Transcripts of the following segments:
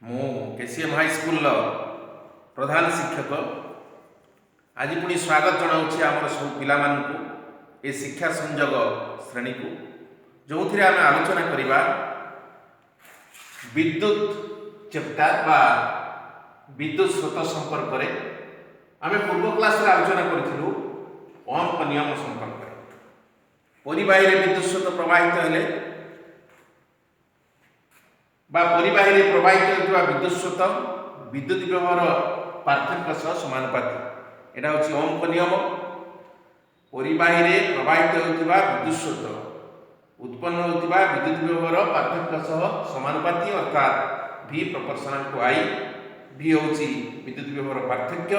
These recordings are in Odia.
ମୁଁ କେସିଏମ୍ ହାଇସ୍କୁଲର ପ୍ରଧାନ ଶିକ୍ଷକ। ଆଜି ପୁଣି ସ୍ୱାଗତ ଜଣାଉଛି ଆମର ସବୁ ପିଲାମାନଙ୍କୁ ଏ ଶିକ୍ଷା ସଂଯୋଗ ଶ୍ରେଣୀକୁ, ଯେଉଁଥିରେ ଆମେ ଆଲୋଚନା କରିବା ବିଦ୍ୟୁତ ଚେପ୍ଟର ବା ବିଦ୍ୟୁତ ସ୍ରୋତ ସମ୍ପର୍କରେ। ଆମେ ପୂର୍ବ କ୍ଲାସରେ ଆଲୋଚନା କରିଥିଲୁ ଓହ୍ମଙ୍କ ନିୟମ ସମ୍ପର୍କରେ। ପରିବାହୀରେ ବିଦ୍ୟୁତ ସ୍ରୋତ ପ୍ରବାହିତ ହେଲେ ବା ପରିବାହୀରେ ପ୍ରବାହିତ ହେଉଥିବା ବିଦ୍ୟୁତ ସ୍ରୋତ ବିଦ୍ୟୁତ ବିଭବର ପାର୍ଥକ୍ୟ ସହ ସମାନୁପାତୀ। ଏଇଟା ହେଉଛି ଓହ୍ମଙ୍କ ନିୟମ। ପରିବାହୀରେ ପ୍ରବାହିତ ହେଉଥିବା ବିଦ୍ୟୁତ ସ୍ରୋତ ଉତ୍ପନ୍ନ ହେଉଥିବା ବିଦ୍ୟୁତ ବିଭବର ପାର୍ଥକ୍ୟ ସହ ସମାନୁପାତୀ, ଅର୍ଥାତ୍ ଭି ପ୍ରପୋର୍ସନାଲ ଟୁ I. ଭି ହେଉଛି ବିଦ୍ୟୁତ ବିଭବର ପାର୍ଥକ୍ୟ,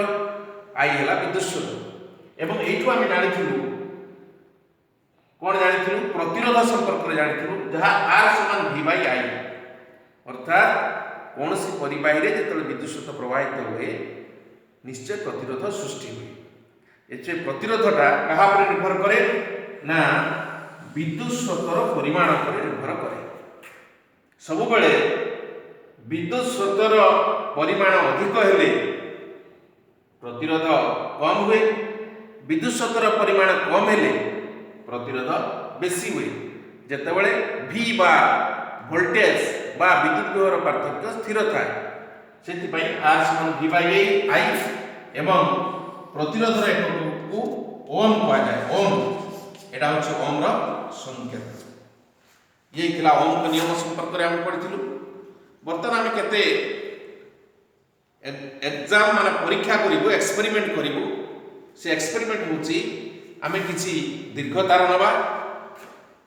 I ହେଲା ବିଦ୍ୟୁତ ସ୍ରୋତ। ଏବଂ ଏଇଠୁ ଆମେ ଜାଣିଥିଲୁ, କ'ଣ ଜାଣିଥିଲୁ? ପ୍ରତିରୋଧ ସମ୍ପର୍କରେ ଜାଣିଥିଲୁ, ଯାହା ଆର୍ ସମାନ ଭି ବାଇ I. ଅର୍ଥାତ୍ କୌଣସି ପରିବାହୀରେ ଯେତେବେଳେ ବିଦ୍ୟୁତ ସ୍ରୋତ ପ୍ରବାହିତ ହୁଏ, ନିଶ୍ଚୟ ପ୍ରତିରୋଧ ସୃଷ୍ଟି ହୁଏ। ଏ ପ୍ରତିରୋଧଟା କାହା ଉପରେ ନିର୍ଭର କରେ ନା ବିଦ୍ୟୁତ ସ୍ରୋତର ପରିମାଣ ଉପରେ ନିର୍ଭର କରେ। ସବୁବେଳେ ବିଦ୍ୟୁତ ସ୍ରୋତର ପରିମାଣ ଅଧିକ ହେଲେ ପ୍ରତିରୋଧ କମ୍ ହୁଏ, ବିଦ୍ୟୁତ ସ୍ରୋତର ପରିମାଣ କମ୍ ହେଲେ ପ୍ରତିରୋଧ ବେଶୀ ହୁଏ, ଯେତେବେଳେ ଭି ବା ଭୋଲ୍ଟେଜ ବା ବିଦ୍ୟୁତ ବିଭବର ପାର୍ଥକ୍ୟ ସ୍ଥିର ଥାଏ। ସେଥିପାଇଁ ଆର୍ ସମାନ ଭି ବାଇ I ଏବଂ ପ୍ରତିରୋଧର ଏକକକୁ ଓମ୍ କୁହାଯାଏ। ଓମ୍, ଏଇଟା ହେଉଛି ଓମ୍ର ସଂକେତ। ଇଏ ଥିଲା ଓମ୍ଙ୍କ ନିୟମ ସମ୍ପର୍କରେ ଆମେ ପଢ଼ିଥିଲୁ। ବର୍ତ୍ତମାନ ଆମେ କେତେ ଏକ୍ଜାମ୍ ମାନେ ପରୀକ୍ଷା କରିବୁ, ଏକ୍ସପେରିମେଣ୍ଟ କରିବୁ। ସେ ଏକ୍ସପେରିମେଣ୍ଟ ହେଉଛି, ଆମେ କିଛି ଦୀର୍ଘ ତାର ନେବା,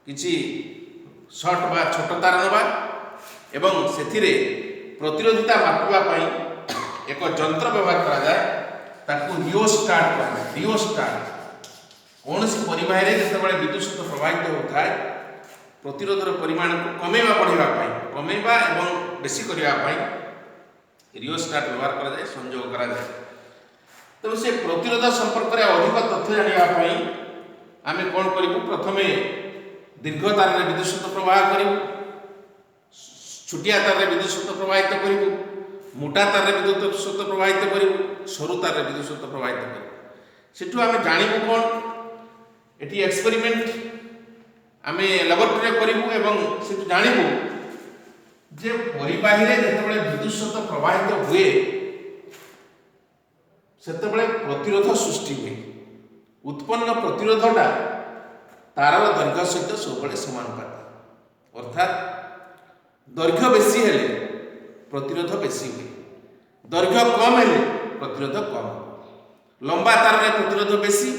କିଛି ସର୍ଟ ବା ଛୋଟ ତାର ନେବା ଏବଂ ସେଥିରେ ପ୍ରତିରୋଧିତା ମାପିବା ପାଇଁ ଏକ ଯନ୍ତ୍ର ବ୍ୟବହାର କରାଯାଏ। ତାକୁ ରିଓଷ୍ଟାଟ୍ କୁହାଯାଏ, ରିଓଷ୍ଟାଟ୍। କୌଣସି ପରିବାହୀରେ ଯେତେବେଳେ ବିଦ୍ୟୁତ ସ୍ରୋତ ପ୍ରବାହିତ ହେଉଥାଏ, ପ୍ରତିରୋଧର ପରିମାଣକୁ କମେଇବା ବଢ଼ାଇବା ପାଇଁ, କମେଇବା ଏବଂ ବେଶୀ କରିବା ପାଇଁ ରିଓଷ୍ଟାଟ୍ ବ୍ୟବହାର କରାଯାଏ, ସଂଯୋଗ କରାଯାଏ। ତେଣୁ ସେ ପ୍ରତିରୋଧ ସମ୍ପର୍କରେ ଅଧିକ ତଥ୍ୟ ଜାଣିବା ପାଇଁ ଆମେ କ'ଣ କରିବୁ? ପ୍ରଥମେ ଦୀର୍ଘ ତାରରେ ବିଦ୍ୟୁତ ସ୍ରୋତ ପ୍ରବାହ କରିବୁ, ଛୋଟିଆ ତାରରେ ବିଦ୍ୟୁତ ସ୍ରୋତ ପ୍ରବାହିତ କରିବୁ, ମୋଟା ତାରରେ ବିଦ୍ୟୁତ ସ୍ରୋତ ପ୍ରବାହିତ କରିବୁ, ସରୁ ତାରରେ ବିଦ୍ୟୁତ ସ୍ରୋତ ପ୍ରବାହିତ କରିବୁ। ସେଠୁ ଆମେ ଜାଣିବୁ କ'ଣ? ଏଠି ଏକ୍ସପେରିମେଣ୍ଟ ଆମେ ଲାବୋରେଟୋରୀରେ କରିବୁ ଏବଂ ସେଠୁ ଜାଣିବୁ ଯେ ପରିବାହୀରେ ଯେତେବେଳେ ବିଦ୍ୟୁତ ସ୍ରୋତ ପ୍ରବାହିତ ହୁଏ, ସେତେବେଳେ ପ୍ରତିରୋଧ ସୃଷ୍ଟି ହୁଏ। ଉତ୍ପନ୍ନ ପ୍ରତିରୋଧଟା ତାରର ଦୈର୍ଘ୍ୟ ସହିତ ସବୁବେଳେ ସମାନୁପାତୀ। ଅର୍ଥାତ୍ ଦୈର୍ଘ୍ୟ ବେଶୀ ହେଲେ ପ୍ରତିରୋଧ ବେଶୀ ହୁଏ, ଦୈର୍ଘ୍ୟ କମ୍ ହେଲେ ପ୍ରତିରୋଧ କମ୍। ଲମ୍ବା ତାରରେ ପ୍ରତିରୋଧ ବେଶୀ,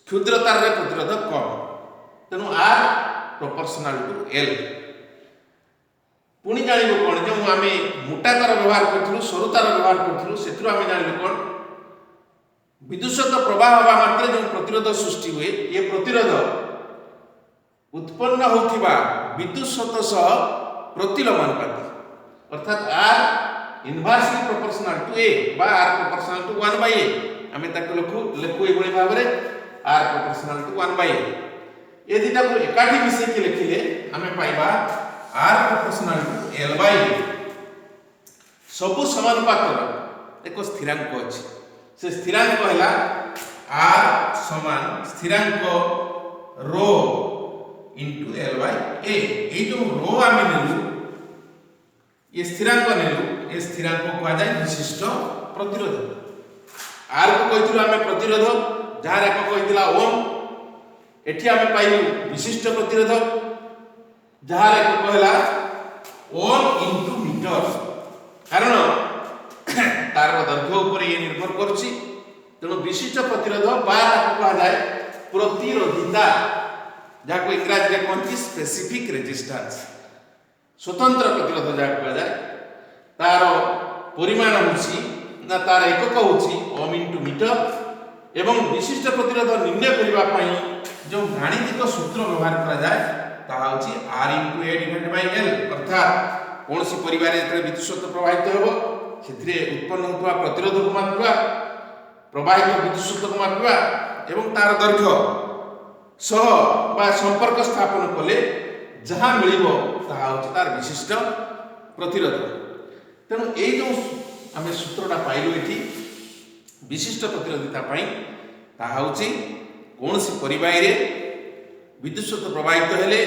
କ୍ଷୁଦ୍ର ତାରରେ ପ୍ରତିରୋଧ କମ୍। ତେଣୁ ଆର୍ ପ୍ରପୋର୍ସନାଲ ଟୁ ଏଲ୍। ପୁଣି ଜାଣିବୁ କ'ଣ? ଯେଉଁ ଆମେ ମୋଟା ତାର ବ୍ୟବହାର କରୁଥିଲୁ, ସରୁ ତାର ବ୍ୟବହାର କରୁଥିଲୁ, ସେଥିରୁ ଆମେ ଜାଣିଲୁ କ'ଣ? ବିଦ୍ୟୁତ ସ୍ରୋତ ପ୍ରବାହ ହେବା ମାତ୍ରେ ଯେଉଁ ପ୍ରତିରୋଧ ସୃଷ୍ଟି ହୁଏ, ଏ ପ୍ରତିରୋଧ ଉତ୍ପନ୍ନ ହେଉଥିବା ବିଦ୍ୟୁତ ସ୍ରୋତ ସହ ପ୍ରତିଲୋମାନୁପାତୀ। ଅର୍ଥାତ୍ R inversely proportional to A ବା R proportional to one by A। ଆମେ ତାକୁ ଲେଖୁ ଏଇଭଳି ଭାବରେ, R proportional to one by A। ଏ ଦୁଇଟାକୁ ଏକାଠି ମିଶେଇକି ଲେଖିଲେ ଆମେ ପାଇବା R proportional to L by A। ସବୁ ସମାନୁପାତର ଏକ ସ୍ଥିରାଙ୍କ ଅଛି। ସେ ସ୍ଥିରାଙ୍କ ହେଲା ଆର୍ ସମାନ ସ୍ଥିରାଙ୍କ rho into L by A। ଏଇ ଯେଉଁ ରୋ ଆମେ ନେଲୁ, ଏ ସ୍ଥିରାଙ୍କ ନେଲୁ, ଏ ସ୍ଥିରାଙ୍କ କୁହାଯାଏ ବିଶିଷ୍ଟ ପ୍ରତିରୋଧ। ଆର୍ କୁ କହିଥିଲୁ ଆମେ ପ୍ରତିରୋଧ, ଯାହାର ଏକକ କହିଥିଲା ଓମ୍। ଏଠି ଆମେ ପାଇଲୁ ବିଶିଷ୍ଟ ପ୍ରତିରୋଧ, ଯାହାର ଏକକ ହେଲା ଓମ୍ ଇଣ୍ଟୁ ମିଟର। କାରଣ ତାର ଦୈର୍ଘ୍ୟ ଉପରେ ଇଏ ନିର୍ଭର କରୁଛି। ତେଣୁ ବିଶିଷ୍ଟ ପ୍ରତିରୋଧ ବା ତାକୁ କୁହାଯାଏ ପ୍ରତିରୋଧିତା, ଯାହାକୁ ଇଂରାଜୀରେ କୁହନ୍ତି ସ୍ପେସିଫିକ୍ ରେଜିଷ୍ଟାନ୍ସ। ସ୍ୱତନ୍ତ୍ର ପ୍ରତିରୋଧ ଯାହାକୁ କୁହାଯାଏ, ତାର ପରିମାଣ ହେଉଛି ନା ତାର ଏକକ ହେଉଛି ଓମ୍ ଇଣ୍ଟୁ ମିଟର। ଏବଂ ବିଶିଷ୍ଟ ପ୍ରତିରୋଧ ନିର୍ଣ୍ଣୟ କରିବା ପାଇଁ ଯେଉଁ ଗାଣିତିକ ସୂତ୍ର ବ୍ୟବହାର କରାଯାଏ, ତାହା ହେଉଛି R into A divide by L। ଅର୍ଥାତ୍ କୌଣସି ପରିବାହୀରେ ଯେତେବେଳେ ବିଦ୍ୟୁତ ସ୍ରୋତ ପ୍ରବାହିତ ହେବ, ସେଥିରେ ଉତ୍ପନ୍ନ ହେଉଥିବା ପ୍ରତିରୋଧକୁ ମାପିବା, ପ୍ରବାହିତ ବିଦ୍ୟୁତ ସ୍ରୋତକୁ ମାପିବା ଏବଂ ତାର ଦୈର୍ଘ୍ୟ ସହ ବା ସମ୍ପର୍କ ସ୍ଥାପନ କଲେ ଯାହା ମିଳିବ, ତାହା ହେଉଛି ତାର ବିଶିଷ୍ଟ ପ୍ରତିରୋଧ। ତେଣୁ ଏଇ ଯେଉଁ ଆମେ ସୂତ୍ରଟା ପାଇଲୁ ଏଠି ବିଶିଷ୍ଟ ପ୍ରତିରୋଧିତା ପାଇଁ, ତାହା ହେଉଛି କୌଣସି ପରିବାହୀରେ ବିଦ୍ୟୁତ୍ ସ୍ରୋତ ପ୍ରବାହିତ ହେଲେ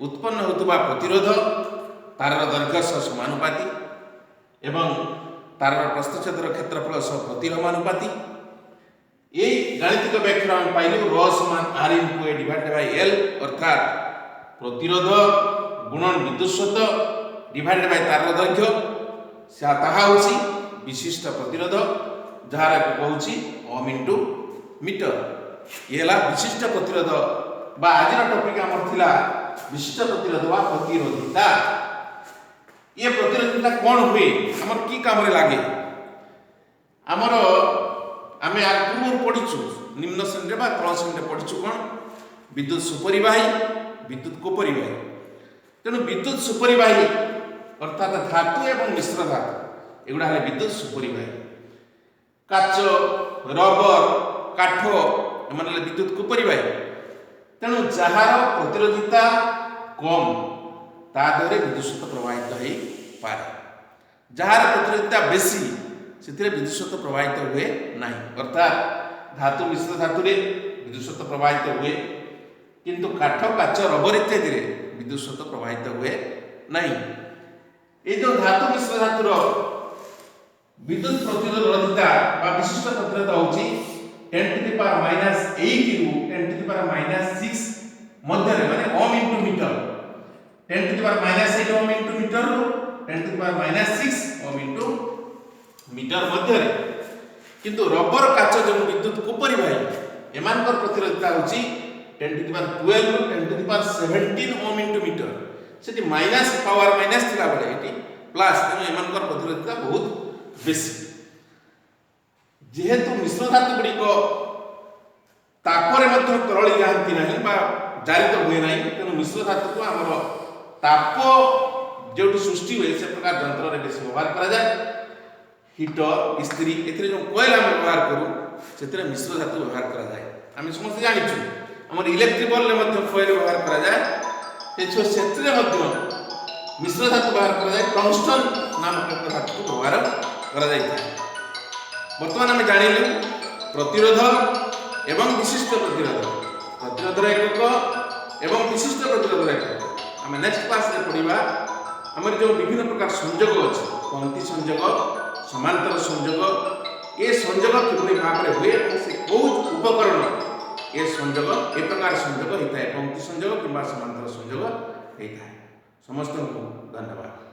ଉତ୍ପନ୍ନ ହେଉଥିବା ପ୍ରତିରୋଧ ତାରର ଦୈର୍ଘ୍ୟ ସହ ସମାନୁପାତୀ ଏବଂ ତାରର ପ୍ରସ୍ଥଚ୍ଛେଦର କ୍ଷେତ୍ରଫଳ ସହ ପ୍ରତିଲୋମାନୁପାତୀ। ଏଇ ଗାଣିତିକ ବ୍ୟାଖ୍ୟାରୁ ଆମେ ପାଇଲୁ ର ସମାନ R into A divided by L, ଅର୍ଥାତ୍ ପ୍ରତିରୋଧ ଗୁଣନ ବିଦ୍ୟୁତ୍ ସ୍ରୋତ ଡିଭାଇଡେଡ୍ ବାଇ ତାରର ଦୈର୍ଘ୍ୟ, ତାହା ହେଉଛି ବିଶିଷ୍ଟ ପ୍ରତିରୋଧ, ଯାହାର ଏକକ ହେଉଛି ଓମ୍ ଇଣ୍ଟୁ ମିଟର। ଇଏ ହେଲା ବିଶିଷ୍ଟ ପ୍ରତିରୋଧ ବା ଆଜିର ଟପିକ୍ ଆମର ଥିଲା ବିଶିଷ୍ଟ ପ୍ରତିରୋଧ ବା ପ୍ରତିରୋଧିତା। ଇଏ ପ୍ରତିରୋଧିତା କ'ଣ ହୁଏ, ଆମର କି କାମରେ ଲାଗେ? ଆମର ଆମେ ଆ ପୂର୍ବରୁ ପଢ଼ିଛୁ, ନିମ୍ନ ଶ୍ରେଣୀରେ ବା ତଳ ଶ୍ରେଣୀରେ ପଢ଼ିଛୁ କ'ଣ? ବିଦ୍ୟୁତ ସୁପରିବାହୀ, ବିଦ୍ୟୁତ କୁପରିବାହୀ। ତେଣୁ ବିଦ୍ୟୁତ ସୁପରିବାହୀ ଅର୍ଥାତ୍ ଧାତୁ ଏବଂ ମିଶ୍ର ଧାତୁ, ଏଗୁଡ଼ା ହେଲେ ବିଦ୍ୟୁତ ସୁପରିବାହୀ। କାଚ, ରବର, କାଠ, ଏମାନେ ହେଲେ ବିଦ୍ୟୁତ କୁପରିବାହୀ। ତେଣୁ ଯାହାର ପ୍ରତିରୋଧିତା କମ୍, ତା ଦେହରେ ବିଦ୍ୟୁତ ସ୍ରୋତ ପ୍ରବାହିତ ହେଇପାରେ। ଯାହାର ପ୍ରତିରୋଧିତା ବେଶୀ, ସେଥିରେ ବିଦ୍ୟୁତ ସ୍ରୋତ ପ୍ରବାହିତ ହୁଏ ନାହିଁ। ଅର୍ଥାତ୍ ଧାତୁ, ମିଶ୍ର ଧାତୁରେ ବିଦ୍ୟୁତ ସ୍ରୋତ ପ୍ରବାହିତ ହୁଏ, କିନ୍ତୁ କାଠ, କାଚ, ରବର ଇତ୍ୟାଦିରେ ବିଦ୍ୟୁତ ସ୍ରୋତ ପ୍ରବାହିତ ହୁଏ ନାହିଁ। ଏଇ ଯେଉଁ ଧାତୁ, ମିଶ୍ର ଧାତୁର ବିଦ୍ୟୁତ ପ୍ରତିରୋଧତା ବା ବିଶିଷ୍ଟ ପ୍ରତିରୋଧ ହେଉଛି 10 to the power -8 ରୁ 10 to the power -6 ମଧ୍ୟରେ, ମାନେ ohm into meter, 10 to the power -8 ohm into ମିଟରରୁ 10 to the power -6 ohm into meter ମଧ୍ୟରେ। କିନ୍ତୁ ରବର, କାଚ ଯେଉଁ ବିଦ୍ୟୁତ କୁପରିବାହୀ, ଏମାନଙ୍କର ପ୍ରତିରୋଧିତା ହେଉଛି 10 to the power 12 10 to the power 17 ohm into meter। ସେଠି ମାଇନସ୍, ପାୱାର ମାଇନସ୍ ଥିଲାବେଳେ ଏଠି ପ୍ଲସ୍। ତେଣୁ ଏମାନଙ୍କର ପ୍ରତିରୋଧିତା ବହୁତ ବେଶୀ। ଯେହେତୁ ମିଶ୍ର ଧାତୁ ଗୁଡ଼ିକ ତାପରେ ମଧ୍ୟ ତରଳି ଯାଆନ୍ତି ନାହିଁ ବା ଜାରିତ ହୁଏ ନାହିଁ, ତେଣୁ ମିଶ୍ର ଧାତୁକୁ ଆମର ତାପ ଯେଉଁଠି ସୃଷ୍ଟି ହୁଏ, ସେ ପ୍ରକାର ଯନ୍ତ୍ରରେ ବେଶୀ ବ୍ୟବହାର କରାଯାଏ। ହିଟର, ଇସ୍ତ୍ରୀ, ଏଥିରେ ଯେଉଁ କଏଲ ଆମେ ବ୍ୟବହାର କରୁ, ସେଥିରେ ମିଶ୍ର ଧାତୁ ବ୍ୟବହାର କରାଯାଏ। ଆମେ ସମସ୍ତେ ଜାଣିଛୁ, ଆମର ଇଲେକ୍ଟ୍ରିକ୍ ବଲ୍ରେ ମଧ୍ୟ କଏଲ ବ୍ୟବହାର କରାଯାଏ। ସେଥିରେ ମଧ୍ୟ ମିଶ୍ର ଧାତୁ ବ୍ୟବହାର କରାଯାଏ। ଟଙ୍ଗଷ୍ଟନ ନାମକ ଏକ ଧାତୁକୁ ବ୍ୟବହାର କରାଯାଇଥାଏ। ବର୍ତ୍ତମାନ ଆମେ ଜାଣିଲୁ ପ୍ରତିରୋଧ ଏବଂ ବିଶିଷ୍ଟ ପ୍ରତିରୋଧ, ପ୍ରତିରୋଧର ଏକକ ଏବଂ ବିଶିଷ୍ଟ ପ୍ରତିରୋଧର ଏକକ। ଆମେ ନେକ୍ସଟ କ୍ଲାସରେ ପଢ଼ିବା ଆମର ଯେଉଁ ବିଭିନ୍ନ ପ୍ରକାର ସଂଯୋଗ ଅଛି, ପଙ୍କ୍ତି ସଂଯୋଗ, ସମାନ୍ତର ସଂଯୋଗ, ଏ ସଂଯୋଗ କିଭଳି ଭାବରେ ହୁଏ ଏବଂ ସେ କେଉଁ ଉପକରଣ ଏ ସଂଯୋଗ, ଏ ପ୍ରକାର ସଂଯୋଗ ହେଇଥାଏ, ପଙ୍କ୍ତି ସଂଯୋଗ କିମ୍ବା ସମାନ୍ତର ସଂଯୋଗ ହେଇଥାଏ। ସମସ୍ତଙ୍କୁ ଧନ୍ୟବାଦ।